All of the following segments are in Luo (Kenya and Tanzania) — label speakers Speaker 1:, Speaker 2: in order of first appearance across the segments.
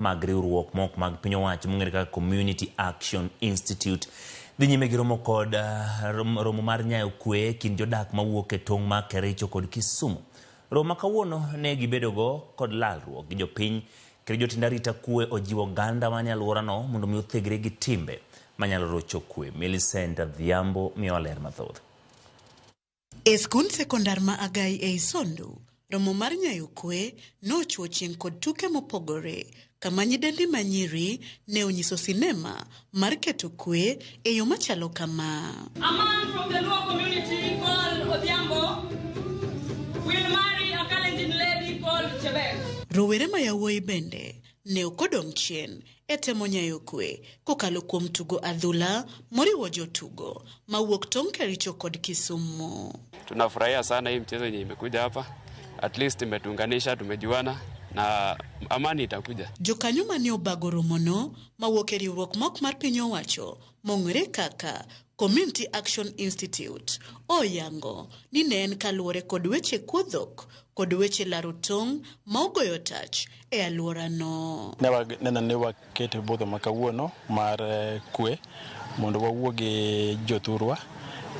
Speaker 1: Mag riwruok mok mag piny owacho mong'ere kaka Community Action Institute dhi nyime gi romo kod romo mar nyayo kwe e kind jodak mawuok e tong' mar Kericho kod Kisumu. Romo ma kawuono ne gibedogo kod lalruok gi jopiny kendo jotend arita kwe ojiwo oganda manie alworano mondo mi othegre gi timbe manyalo rocho kwe. Millicent Adhiambo miyowa ler mathoth.
Speaker 2: E skund sekondar ma Agai ei Sondu, romo mar nyayo kwe nochwo chieng' kod tuke mopogore, kama nyidendi ma nyiri ne onyiso sinema mar keto kwe e yo machalo kama.
Speaker 3: A man from the Luo community called Odhiambo will marry a Kalenjin lady called Chebet.
Speaker 2: Rowere ma yawuoyi bende ne ok odong' chien e temo nyayo kwe kokalo kuom tugo adhula moriwo jotugo mawuok tong' Kericho kod Kisumu.
Speaker 4: Tunafurahia sana hii mchezo yenye imekuja hapa, at least imetuunganisha, tumejuana na amani itakuja.
Speaker 2: Jokanyo mane obago romono mawuok e riwruok mok mar piny owacho mong'ere kaka Community Action Institute oyango ni ne en kaluwore kod weche kuo dhok kod weche laro tong' ma ogoyo tach e alworano.
Speaker 5: Ne waneno ni waketo budho ma kawuono mar kwe mondo wawuo gi jothurwa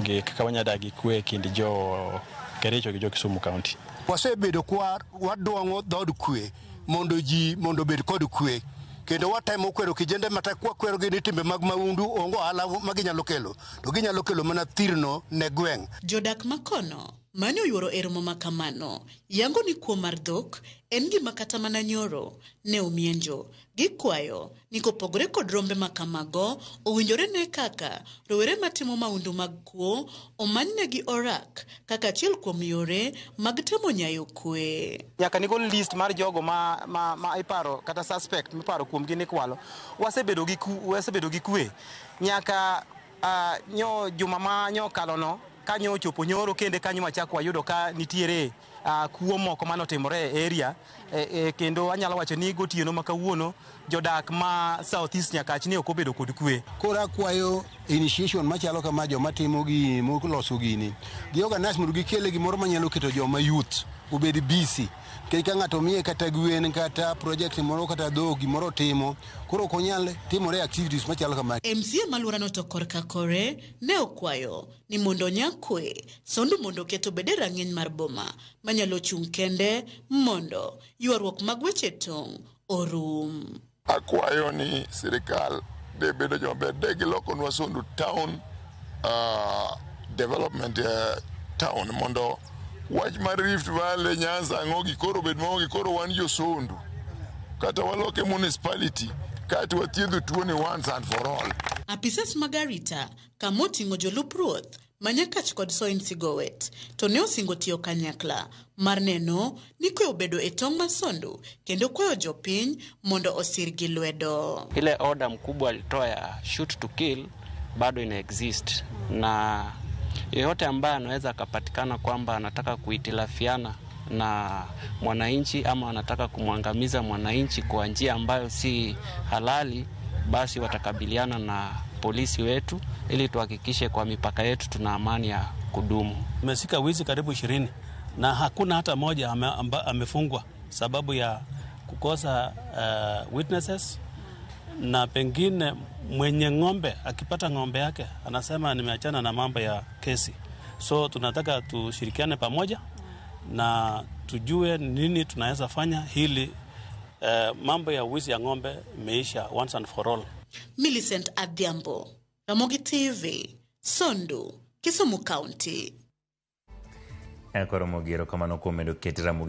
Speaker 5: gi kaka wanyalo dak gi kwe e kind jo Kericho gi jo Kisumu County.
Speaker 6: Wasebedo kwa wadwong'o dhood kwe mondo ji mondo obed kod kwe kendo watemo kwero kijende matek kwakwerogi ni timbe mag mahundu onge ohala ma ginyalo kelo to ginyalo kelo mana thirno ne gweng'.
Speaker 2: Jodak makono mane oyuoro e romo makamano yango ni kuo mar dhok en gima kata mana nyoro ne omienjo. Gikwayo ni kopogore kod rombe makamago, owinjore ne kaka rowere matimo mahundu mag kuo omanynegi orak kaka achiel kuom yore mag temo nyayo kwe.
Speaker 7: Nyaka nigol list mar jogo ma iparo kata suspect miparo kuomgi ni kwalo. Wasebedo gi kwe nyaka nyo juma ma nyo kalono kanyo ochopo nyoro kende kanyo machak wayudo ka nitiere kuo moko manotimore e area kendo anyalo wacho ni gotieno ma kawuono jodak ma South East Nyakach ne ok obedo kod kwe.
Speaker 6: Koro akwayo initiation machalo kama joma timo gini moloso gini gi organize mondo gikele gimoro manyalo keto joma youth obed busy nikech ka ng'ato miye kata gwen kata project moro kata dhok gimoro timo koro ok onyal timore activities machalo kama.
Speaker 2: MCA ma alworano to korka kore ne okwayo ni mondo onya kwe Sondu mondo oket obed e rang'iny mar boma manyalo chung' kende mondo ywaruok mag weche tong' orum.
Speaker 8: Akwayo ni sirikal de bedo joma ber de gilokonwa Sondu town development town mondo wach mar Rift Valley, Nyanza ang'o gi koro obed maonge koro wan jo Sondu kata waloke municipality kaeto wathiedho tuoni once and for all.
Speaker 2: Apisas mag arita kama oting'o jolup ruoth ma Nyakach kod Soin Sigowet to ne osingo tiyo kanyakla mar neno ni kwe obedo e tong' ma Sondu kendo kwayo jopiny mondo osir gi lwedo.
Speaker 4: Ile order mkubwa alitoa ya shoot to kill bado ina exist, na yeyote ambaye anaweza akapatikana kwamba anataka kuhitilafiana na mwananchi ama anataka kumwangamiza mwananchi kwa njia ambayo si halali, basi watakabiliana na polisi wetu ili tuhakikishe kwa mipaka yetu tuna amani ya kudumu.
Speaker 9: Tumeshika wizi karibu 20 na hakuna hata moja amefungwa sababu ya kukosa witnesses, na pengine mwenye ng'ombe akipata ng'ombe yake anasema nimeachana na mambo ya kesi. So tunataka tushirikiane pamoja na tujue nini tunaweza fanya ili mambo ya wizi ya ng'ombe imeisha once and for all.
Speaker 2: Millicent Adhiambo, Ramogi TV, Sondu, Kisumu County.
Speaker 1: Koro Ramogi, erokamano kuom medo ket Ramogi.